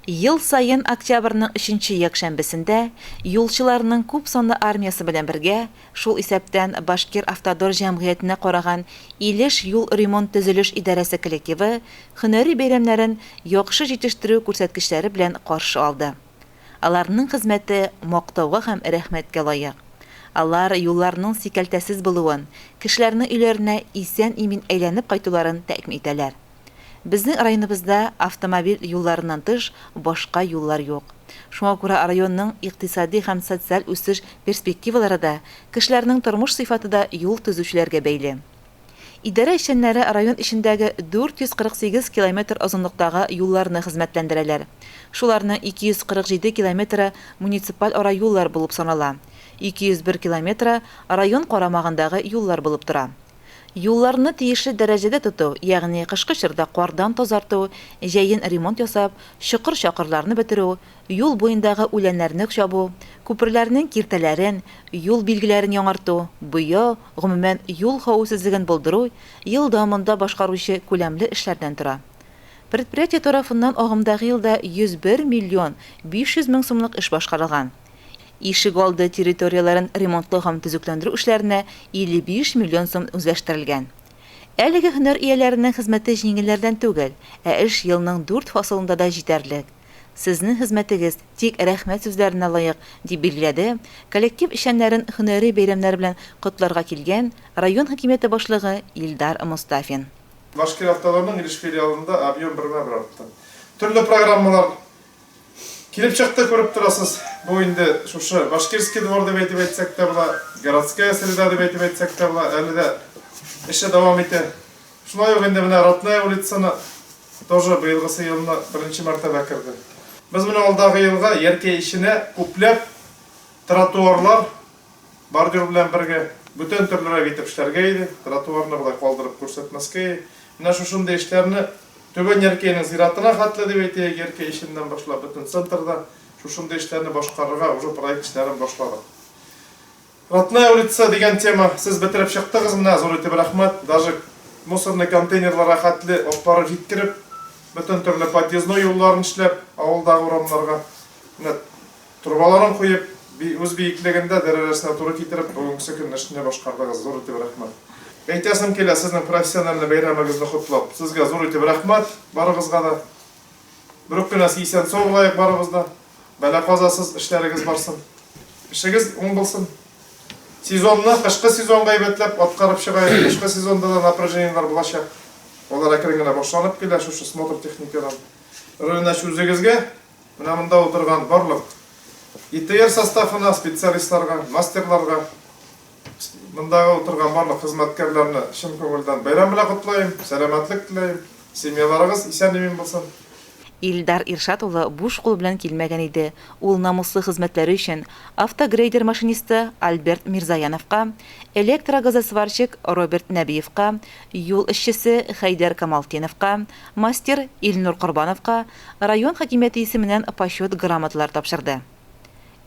Ел саен октябрьнең өченче якшәмбесендә юлчыларның күп санлы армиясе белән бергә, шул исәптән Башкир-Автодор җәмгыятенә караган Илеш юл ремонт-төзелеш идарәсе коллективы һөнәри бәйрәмнәрен яхшы җитештерү күрсәткечләре белән каршы алды. Аларның хезмәте мактауга һәм рәхмәткә лаек. Алар юлларның сикәлтәсез булуын, кешеләрнең өйләренә исән-имин әйләнеп кайтуларын тәэмин итәләр. Безнең районыбызда автомобиль юлларыннан тыш башка юллар юк. Шуңа күрә районның икътисади һәм социаль үсеш перспективалары да, кешеләрнең тормыш сыйфаты да юл төзүчеләргә бәйле. Идарә эшчәннәре район эчендәге 448 километр озынлыктагы юлларны хезмәтләндерәләр. Шуларның 247 километры муниципаль ара юллар булып санала, 201 километры район карамагындагы юллар булып тора. Юлларны тиешле дәрәҗәдә тоту, ягъни кышкы чорда кардан тазарту, җәен ремонт ясап, чокыр-чакырларны бетерү, юл буендагы үләннәрне чабу, күперләрнең киртәләрен, юл билгеләрен яңарту, буяу, гомумән, юл хәвефсезлеген булдыру ел дәвамында башкаручы күләмле эшләрдән тора. Предприятие тарафыннан агымдагы елда 101 миллион 500 мең сумлык эш башкарылган. Ишегалды территорияләрен ремонтлау һәм төзекләндерү эшләренә 55 миллион сум үзләштерелгән. Әлеге һөнәр ияләренең хезмәте җиңелләрдән түгел, ә эш елның дүрт фасылында да җитәрлек. Сезнең хезмәтегез тик рәхмәт сүзләренә лаек, дип билгеләде коллектив эшчәннәрен һөнәри бәйрәмнәре белән котларга килгән район хакимияте башлыгы Илдар Мостафин. Башкир-Автодорның Илеш филиалында объем бермә-бер артты. Төрле программалар Килеп чыкты, күреп торасыз. Бу инде шушы Башкирский двор дип әйтеп әйтсәк тә була, городская среда дип әйтеп әйтсәк тә була, әле дә эше дәвам итә. Шулай ук инде менә Родная улицаны тоже быелгысы елны беренче мәртәбә керде. Без менә алдагы елга Яркәй эченә күпләп тротуарлар Бордюр белән бергә бүтән төрлерәк итеп эшләргә иде, тротуарны болай калдырып күрсәтмәскә иде. Менә шушындый эшләрне Түбән Яркәйнең зиратына хәтле дип әйтәек, Яркәй эченнән башлап бөтен центрда шушындый эшләрне башкарырга уже проект эшләрен башладык. Родная улица дигән тема сез бетереп чыктыгыз менә, зур итеп рәхмәт. Даже мусорный контейнерларга хәтле алып барып җиткереп, бөтен төрле подъездной юлларын эшләп, авылдагы урамнарга. Менә Торбаларын куеп, үз биеклегендә, дәрәҗәсенә туры китереп, бүгенгесе көнне эшне башкардыгыз. Зур итеп рәхмәт. Әйтәсем килә, сезнең профессиональный бәйрәмегезне котлап, сезгә зур итеп рәхмәт, барыгызга да. Берүк кенә исән-сау булаек барыбыз да. Бәла-казасыз эшләрегез барсын. Эшегез уң булсын. Сезонны, кышкы сезонга әйбәтләп аткарып чыгаек. Кышкы сезонда да напряжениеләр булачак. Алар әкрен генә башланып килә, шушы смотр техникадан. Рөлнәч үзегезгә. Менә монда утырган барлык ИТР составына, специалистларга, мастерларга, мондагы утырган барлык хезмәткәрләрне чын күңелдән бәйрәм белән котлыйм, сәламәтлек теләйм, семьяларыгыз исән-имин булсын. Илдар Иршат улы буш кул белән килмәгән иде, ул намуслы хезмәтләре өчен автогрейдер машинисты Альберт Мирзаяновка, электрогазосварщик Роберт Нәбиевка, юл эшчесе Хәйдәр Камалтдиновка, мастер Илнур Корбановка район хакимияте исеменнән Почет грамоталар тапшырды.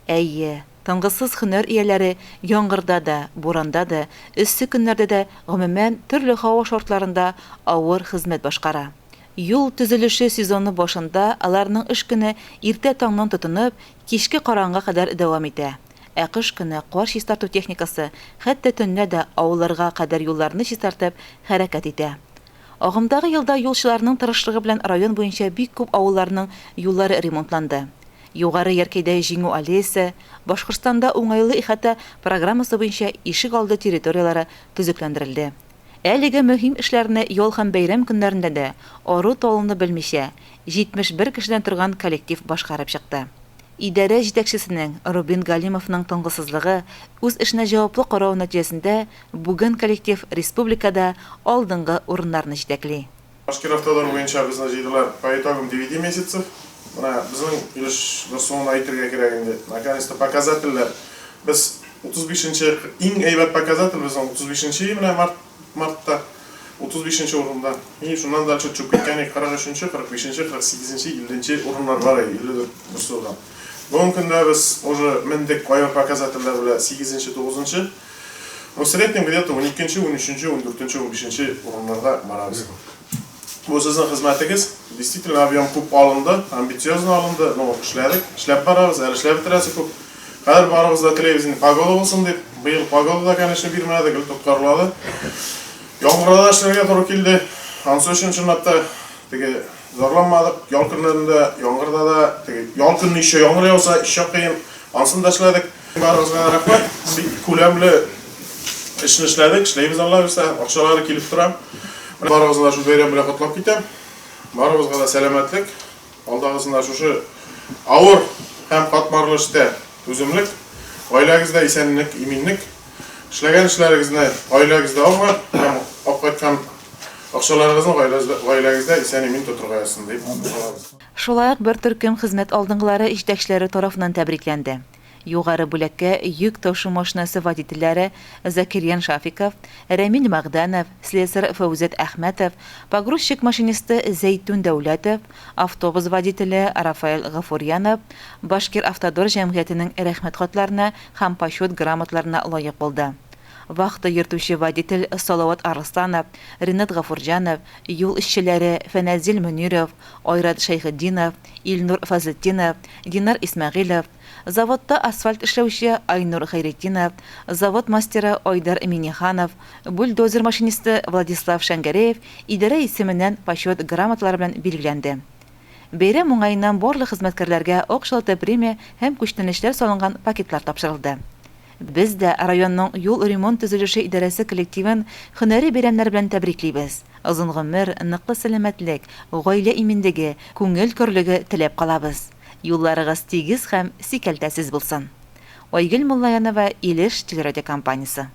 Әйе, тынгысыз һөнәр ияләре яңгырда да, буранда да, эссе көннәрдә дә, гомумән, төрле һава шартларында авыр хезмәт башкара. Юл төзелеше сезоны башында аларның эш көне иртә таңнан тотынып, кичке караңгыга кадәр дәвам итә. Ә кыш көне кар чистарту техникасы хәтта төнлә дә авылларга кадәр юлларны чистартып хәрәкәт итә. Агымдагы елда юлчыларның тырышлыгы белән район буенча бик күп авылларның юллары ремонтланды. Югары Яркәйдә Җиңү аллеясе, Башкортстанда Уңайлы ихата программасы буенча ишек алды территорияләре төзекләндерелде. Әлеге мөһим эшләрне ял һәм бәйрәм көннәрендә дә, ару-талуны белмичә, 71 кешедән торган коллектив башкарып чыкты. Идарә җитәкчесенең Рубин Галимовның тынгысызлыгы, үз эшенә җаваплы каравы нәтиҗәсендә бүген коллектив республикада алдынгы урыннарны җитәкли. Башкиравтодор буенча безне җыйдылар по итогам девяти месяцев. Менә безнең өлеш бер сумын әйтергә кирәк инде. Наконец-то показательләр. Без 35 нче, иң әйбәт показатель безнең 35 нче менә март, мартта 35 нче урында. И шуннан дальше төшеп киткән идек 43 нче, 45 нче, 48 нче, 50 нче урыннар бар иде, 54 берсудан. Бүгенге көндә без уже мендек кайбер показательләр белән 8 нче, 9 нчы. Ну, в среднем где-то 12 нче, 13 нче, 14 нче, 15 нче урыннарда барабыз. Бу сезнең хезмәтегез. Действительно, объем күп алынды, амбициозно алынды, но эшләдек, эшләп барабыз, әле эшләп бетерәсе күп. Хәзер барыбыз да теләйбез инде погода булсын дип. Быел погода да, конечно, бирмәде, гел тоткарлады. Яңгырда да эшләргә туры килде. Анысы өчен чынлап та теге зарланмадык. Ял көннәрендә, яңгырда да, теге ял көнне еще яңгыр яуса, еще кыен. Ансын да эшләдек. Барыгызга да рәхмәт. Бик күләмле эшне эшләдек, эшләйбез Алла бирсә, акчалары килеп тора. Менә барыгызны да шул бәйрәм белән котлап китәм. Барыбызга да сәламәтлек, алдагысында шушы авыр һәм катмарлы эштә түземлек, гаиләгездә исәнлек, иминлек, эшләгән эшләрегезне гаиләгездә аңлап һәм алып кайткан акчаларыгызны гаиләгездә исән-имин тотырга язсын дип калабыз. Шулай ук бер төркем хезмәт алдынгылары җитәкчеләре тарафыннан тәбрикләнде. Югары бүләккә йөк ташу машинасы водительләре Закирьян Шафиков, Рәмил Мәгъдәнов, слесарь Фәүзәт Әхмәтов, погрузчик машинисты Зәйтүн Дәүләтов, автобус водителе Рафаэль Гафурьянов Башкир-Автодор җәмгыятенең Рәхмәт хатларына һәм Почет грамоталарына лаек булды. Вахта йөртүче водитель Салават Арысланов, Ринат Гафурҗанов, юл эшчеләре Фәнәзил Мөниров, Айрат Шәйхетдинов, Илнур Фазлетдинов, Динар Исмәгыйлев, Заводта асфальт эшләүче Айнур Хәйретдинов, завод мастеры Айдар Миңнеханов, бульдозер машинисты Владислав Шәңгәрәев идарә исеменнән Почет грамоталары белән билгеләнде. Бәйрәм уңаеннан барлык хезмәткәрләргә акчалата премия һәм күчтәнәчләр салынган пакетлар тапшырылды. Без дә районның юл ремонт төзелеше идарәсе коллективын һөнәри бәйрәмнәр белән тәбриклибез, озын гомер, ныклы сәламәтлек, гаилә иминлеге, күңел көрлеге теләп калабыз. Юлларыгыз тигез һәм сикәлтәсез булсын! Айгөл Муллаянова, Илеш телерадиокомпаниясе.